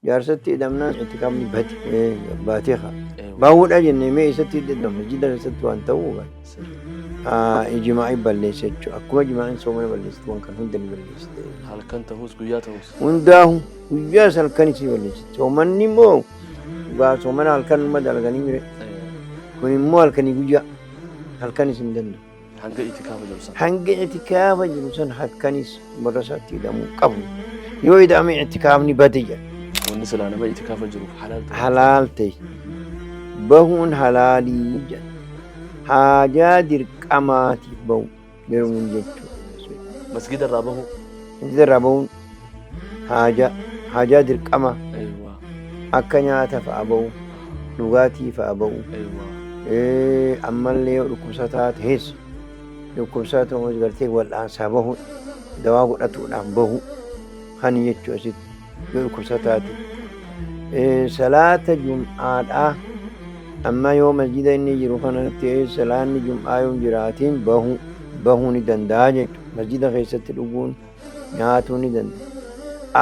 Jaarsatti hidhamnaan itikaafni bade baatee kaa. Bahuudha jennee mee isatti hidhamna masjida keessatti waan ta'uu ijmaa'ii balleessa jechuudha. Akkuma ijmaa'iin soomana balleessitu waan kan hunda ni balleessite. Halkan ta'us guyyaa ta'us. Hundaahu guyyaas halkanis ni balleessite. Soomanni immoo dhugaa soomana halkan numa dalaganii mire. Kun immoo halkanii guyyaa halkanis hin danda'u. Hanga itikaafa jiru san. Hanga itikaafa jiru san halkanis warra isaatti hidhamuu qabu. Yoo hidhame itikaafni bade jedha. Wanni silaa nama itikaafa jiruuf halaal ta'e. Halaal ta'e. Bahuun halaalii jedha. Haajaa dirqamaatiif bahu deemuun jechuudha. Masgida irraa bahuu. Masjida irraa bahuun haajaa dirqamaa akka nyaata fa'a bahu, dhugaatii fa'a bahu. Ammallee yoo dhukkubsataa ta'es dhukkubsataa ta'us gartee wal'aansaa bahu, dawaa godhatuudhaaf bahu kan jechuu asitti yoo dhukkubsataa ta'e. Salaata jum'aadhaa amma yoo masjida inni jiru kanatti salaanni jum'aa yoo jiraatiin bahuu ni danda'a jechuudha. Masjida keessatti dhuguun nyaatuu ni danda'a.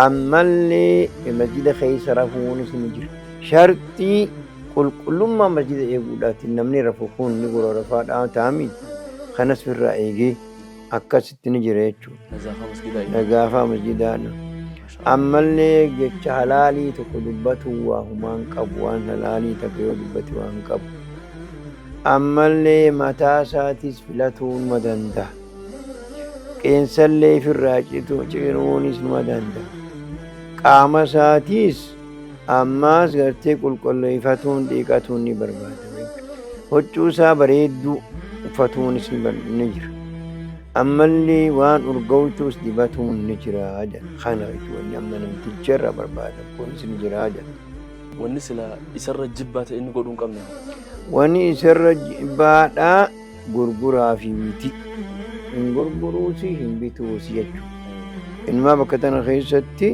Ammallee masjida keessa rafuunis ni jira. Sharxii qulqullummaa masjida eeguudhaatiin namni rafu kun ni gororafaadhaa ta'amiin kanas firraa eegee akkasitti ni jira jechuudha. Nazaafaa masjidaa eeguu. Nagaafaa masjidaa. Ammallee jecha halaalii tokko dubbatu waa humaan qabu, waan halaalii takka yoo dubbate waan qabu. Ammallee mataa isaatis filatuu numa danda'a. Qeensallee ifirraa ciruunis numa danda'a. Qaama isaatiis ammaas gartee qulqulleeffatuun dhiqatuun ni barbaadama. Huccuu isaa bareedduu uffatuunis ni jira. Ammallee waan urgooytuus dibatuun ni jira jedha. Kana jechuun wanni amma namticha irraa barbaadamu kunis ni jira jedha. Wanni silaa isarra jibbaa ta'e inni godhuu hin qabne. Wanni isarra jibbaadhaa gurguraa fi biti. Hin gurguruusi hin bituusi jechuudha. Innumaa bakka tana keessatti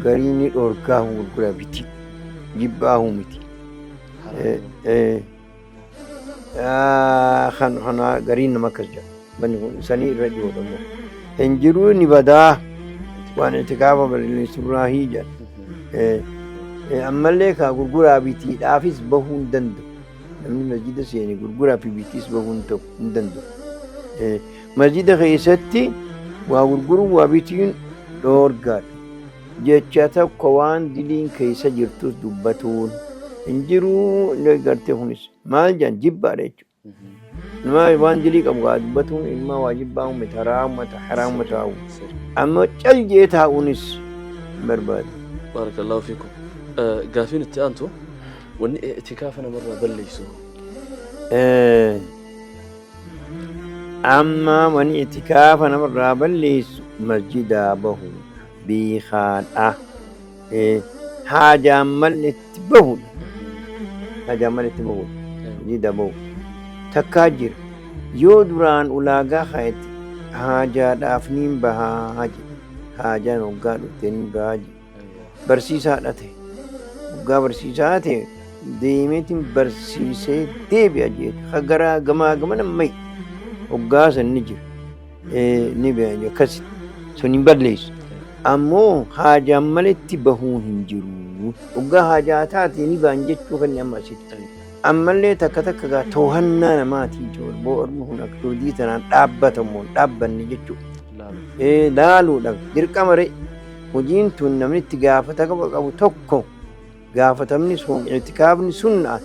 garii ni dhorkaa gurguraa biti. Jibbaahuu miti. Kan gariin nama akkas jedha. Manni kun sanii irra dhiyoodha immoo. Hin jiruu ni badaa waan itikaafa balleessurraa jedha. Ammallee kaa gurguraa bitiidhaafis bahuu hin danda'u. Namni masjida seene gurguraa fi bitiis bahuu hin danda'u. Masjida keessatti waa gurguruun waa bitiin dhoorgaadha. Jecha tokko waan diliin keessa jirtus dubbatuun hin jiruu gartee kunis maal jedhan jibbaadha jechuudha. Nama waan dilii qabu gaa dubbatuun ilmaa waa jibbaa uummata haraamata haraamata taa'u. Amma cal jee taa'uunis hin barbaadu. Barakallahu fiikum. Gaafiin itti aantu wanni itikaafa namarraa balleessu. Amma wanni itikaafa namarraa balleessu masjidaa bahu beekaadha. Haajaan malletti bahudha. Haajaan malletti bahudha. Masjida bahu. Takkaa jira. Yoo duraan ulaagaa kaa'etti haajaadhaaf niin bahaa jedhe. Haajaan hoggaa dhufte niin bahaa jedhe. Barsiisaadha ta'e. Hoggaa barsiisaa ta'e deemeetiin barsiisee deebi'a jedhe. Garaa gamaa gamana mayi. Hoggaa san ni jira. Ni beekan akkasi sun hin balleessu. Ammoo haajaan maletti bahuun hin jiru. Hoggaa haajaa taate ni ba'an jechuu kan amma asitti. Ammallee takka takka gaa toohannaa namaatii jiru. Ormi kun akka hojii tanaan dhaabbatamu dhaabbanne jechuudha. Laaluudhaaf dirqama ree. Hojiin tun namni itti gaafatama qabu tokko gaafatamni sun itikaafni sunna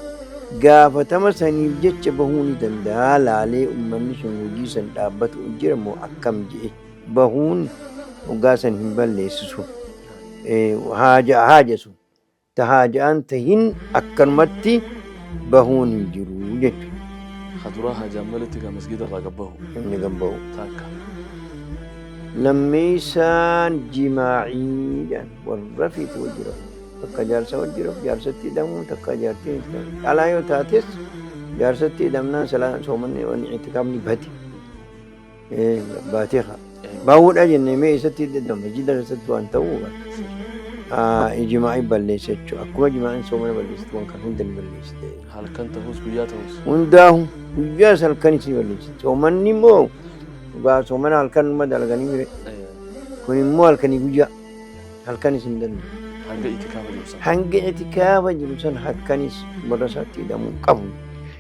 gaafatama saniif jecha bahuu ni danda'a. Laalee uummanni sun hojii san dhaabbatu jira moo akkam jedhe bahuun hoggaa san hin balleessisu. Haaja sun ta haajaan tahin akkanumatti bahuun hin jiru jechuudha. Kaduraa haajaan maletti gaa masgida irraa gabbahu. Inni gabbahu. Takka. Lammeessaan jimaa'iidhaan warra fiitu wajji rafu. Takka jaarsa wajji rafu jaarsatti hidhamuu takka jaartiin dhalaa yoo taates jaarsatti hidhamnaan soomanni wanni itikaafni bade. Baatee haa. Bahuudha jennee mee isatti hidhamu masjida keessatti waan ta'uu ijmaa'ii balleessa jechuudha. Akkuma ijmaa'iin soomana balleessitu waan kan hunda ni balleessite. Halkan ta'us guyyaa ta'us. Hundaahu guyyaas halkanis ni balleessite. Soomanni immoo dhugaa soomana halkan numa dalaganii mire. Kun immoo halkanii guyyaa halkanis hin danda'u. Hanga itikaafa jiru san. Hanga itikaafa jiru san halkanis warra isaatti hidhamuu hin qabu.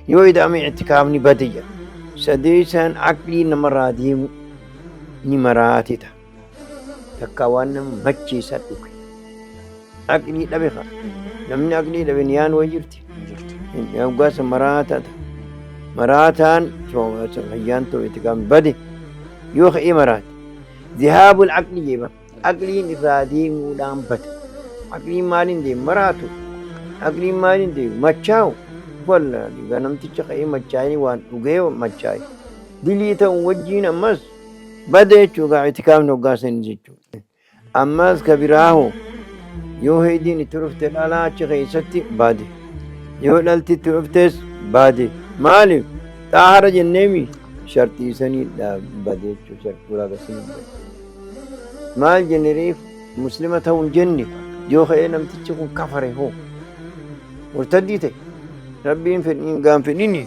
Yoo hidhame itikaafni bade jedha. Sadeessaan aqlii namarraa deemu ni maraate ta'a. Takkaa waan nama macheessaa dhuge. Aqlii dhabe kaa. Namni aqlii dhabe niyaan wayi jirti. Hin jirtu. Hoggaasa maraataa ta'a. Maraataan fayyaan ta'u itikaafni bade yoo ka'ee maraate. Zihaabul aqli jee bara. Aqliin irraa deemuudhaan bada. Aqliin maaliin deemu? Maraatu. Aqliin maaliin deemu? Machaa'u. Wallahi egaa namticha ka'ee machaa'ee waan dhugee machaa'e. Dilii ta'u wajjiin ammas bada jechuudha egaa itikaafni hoggaa sanii jechuudha. Ammas ka biraa hoo yoo heeydiin itti dhufte dhalaa achi keessatti bade. Yoo dhalti itti dhuftes bade. Maaliif? Xaahara jenneemi sharxii sanii bade jechuudha. Sharxii ulaagaa sanii bade. Maal jenne reef muslima ta'uu hin jenne yoo ka'ee namtichi kun kafare hoo murtaddii ta'e rabbiin fedhiin gaan fedhini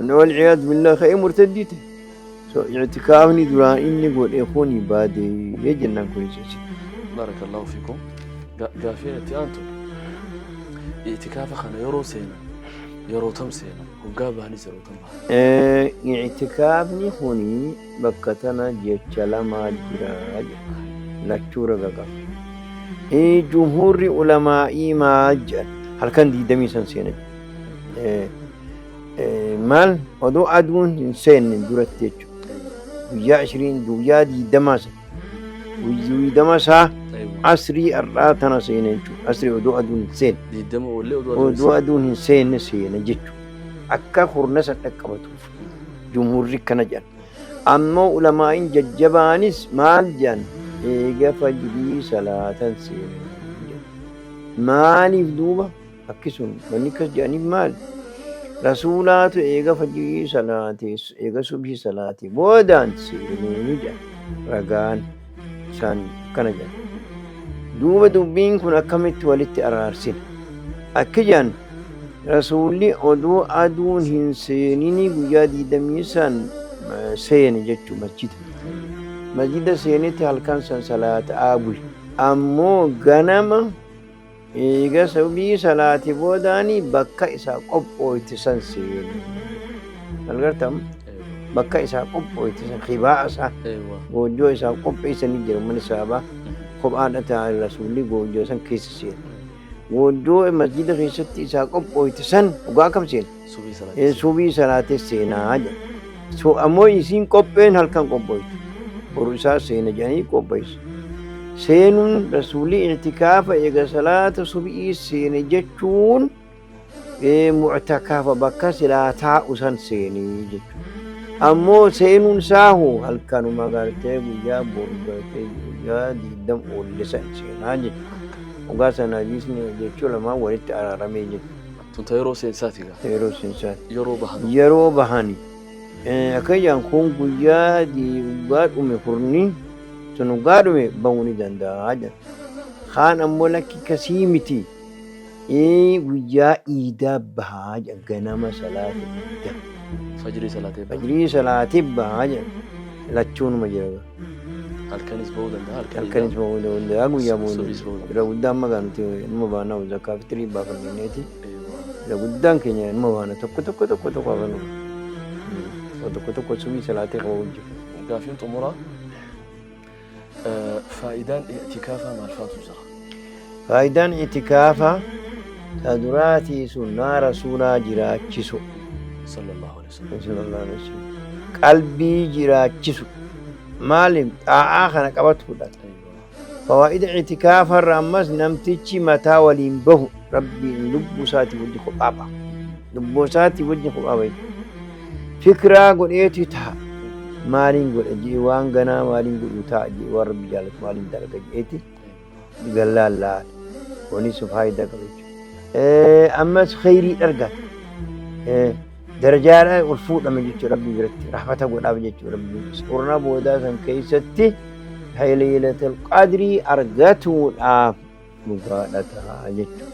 wal ciyaad billah ka'ee murtaddii ta'e so i'tikaafni duraan inni godhe kuni baadee jennaan kunis asi. Barakallahu fiikum. Gaafiin itti aantu i'tikaafa kana yeroo seenan yeroo tam seenan hoggaa bahanis yeroo tam bahan. I'tikaafni kuni bakka tana jecha lamaa jira jedha. Lachuu raga qaba. Jumhuurri ulamaa'ii maal jedhan halkan diidamii san seena jedha. Maal odoo aduun hin seenne duratti jechuudha. Guyyaa ishiriin guyyaa diidamaa san diidama isaa asrii har'aa tana seena jechuudha. Asrii odoo aduun hin seenne. Diidama oollee odoo aduun hin Odoo aduun hin seenne seena jechuudha. Akka hurna san dhaqqabatuuf jumhuurri kana jedhan. Ammoo ulamaa'iin jajjabaanis maal jedhan eega fajrii salaatan seenan jedhan. Maaliif duuba akki sun wanni akkas jedhaniif maal? Rasuulaatu eega fajrii salaate eega subhii salaate boodaan seenee jedhan ragaan isaan akkana jedhan. Duuba dubbiin kun akkamitti walitti araarsina? Akki jedhan Rasuulli odoo aduun hin seenini guyyaa diidamii san seene jechuu masjida. Masjida seenetti halkan san salaata'aa bule. Ammoo ganama eega subii salaate boodaani bakka isaa qophooyte san seene. Maal gartam? Bakka isaa qophooyte san khibaa'a isaa goojjoo isaa qopheessanii jira mana sahabaa kophaadha taa'e rasuulli goojjoo san keessa seene. Goojjoo masjida keessatti isaa qophooyte san dhugaa akkam seena? Subii salaatee seena. Subii salaatee seenaa jedha. So ammoo isiin qopheen halkan qophooyte. Boru isaa seena jedhanii qopheessu. Seenuun rasuulli i'tikaafa eega salaata subii seene jechuun mu'takaafa bakka silaa taa'u san seenee jechuudha. Ammoo seenuun isaa hoo halkanuma gartee guyyaa boru gartee guyyaa diidam oolle san seenaa jechuudha. Dhugaa sana hadiisni jechuu lamaan walitti araaramee jechuudha. Tun ta yeroo seensaati gaa. Ta yeroo seensaati. Yeroo bahan. Yeroo bahani. Akka jedhan kun guyyaa dhugaa dhume kurni sun dhugaa dhume bahuu ni danda'a jedha. Kaan ammoo lakki kasii miti. Guyyaa iidaa bahaa jedha ganama salaata iidaa. Fajrii salaatee baha. Fajrii salaatee bahaa jedha. Lachuunuma jira. Halkanis bahuu danda'a. Halkan Halkanis iidaa. bahuu danda'a guyyaa bahuu Subiis danda'a. bahuu danda'a. Irra guddaa amma gaa nuti numa baanaa zakaa fitrii baafanneeti. Eewwa. Irra guddaan keenya numa baana tokko tokko tokko tokko hafanu. Tokko tokko subii salaatee qabu jira. Gaafiin xumuraa faayidaan i'tikaafaa maal faatu jira? Faayidaan i'tikaafaa ta duraatii sunnaa rasuulaa jiraachisu. Sallallahu alaihi wasallam. Sallallahu alaihi wasallam. Qalbii jiraachisu. Maaliif xaa'aa kana qabatuudha. Fawaa'ida i'tikaafarra ammas namtichi mataa waliin bahu rabbiin lubbuu isaatii wajji kophaa baha. Lubbuu isaatii wajji kophaa bahe. Fikraa godheeti ta'a. Maaliin godha jee waan ganaa maaliin godhu ta'a jee waan rabbi jaalatu maaliin dalaga jeeti gallaan laala. Kunis faayidaa qaba jechuudha. Ammas kheyrii argata. Darajaadhaan ol fuudhame jechuudha rabbi biratti. Rahmata godhaaf jechuudha rabbi. Qurna boodaa san keessatti Laylatul Qadrii argatuudhaaf dhugaadha ta'a jechuudha.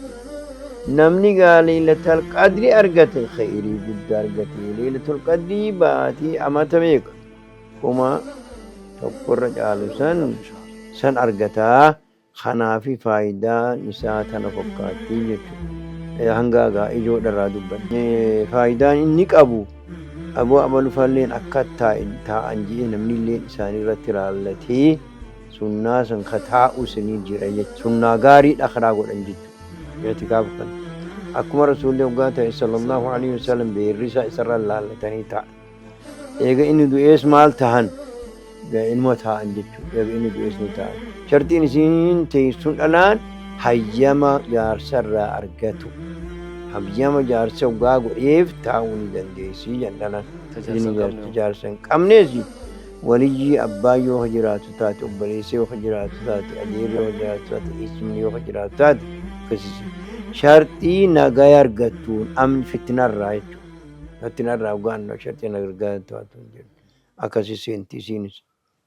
Namni gaa Laylatul Qadrii argate kheyrii guddaa argate. Laylatul Qadrii baatii amata meeqa? Kuma tokkorra caalu san san argataa. Kanaafi faayidaan isaa tana fakkaatti jechuudha. Hanga egaa ijoodha irraa dubbadhe. Faayidaan inni qabu aboo abalufalleen akka taa'an ji'e namni illeen isaanii irratti raallatee sunnaa san ka taa'us ni jira jechuudha. Sunnaa gaariidha karaa godhan jechuudha. I'tikaafa kana. Akkuma Rasuulli hoggaa ta'e sallallahu alaihi wasallam beerrisa isarra laallatanii taa'an. Eega inni du'ees maal tahan? Inuma taa'an jechuudha. Eega inni du'ees ni taa'an. Sharxiin isiin teessuun dhalaan hayyama jaarsarraa argatu. Hayyama jaarsa hoggaa godheef taa'uu ni dandeessi jedhan dhalaan. Tajaajila hin qabne hoo? Jaarsa hin qabnees waliyyii abbaa yoo ka jiraatu taate, obboleessi yoo ka jiraatu taate, adeerri yoo ka jiraatu taate, eessumni yoo ka jiraatu taate akkasisi. Sharxii nagaya argattuun amni fitnarraa jechuudha. Fitnarraa hoggaa sharxii nagaya argattu akkasi seenti isiinis.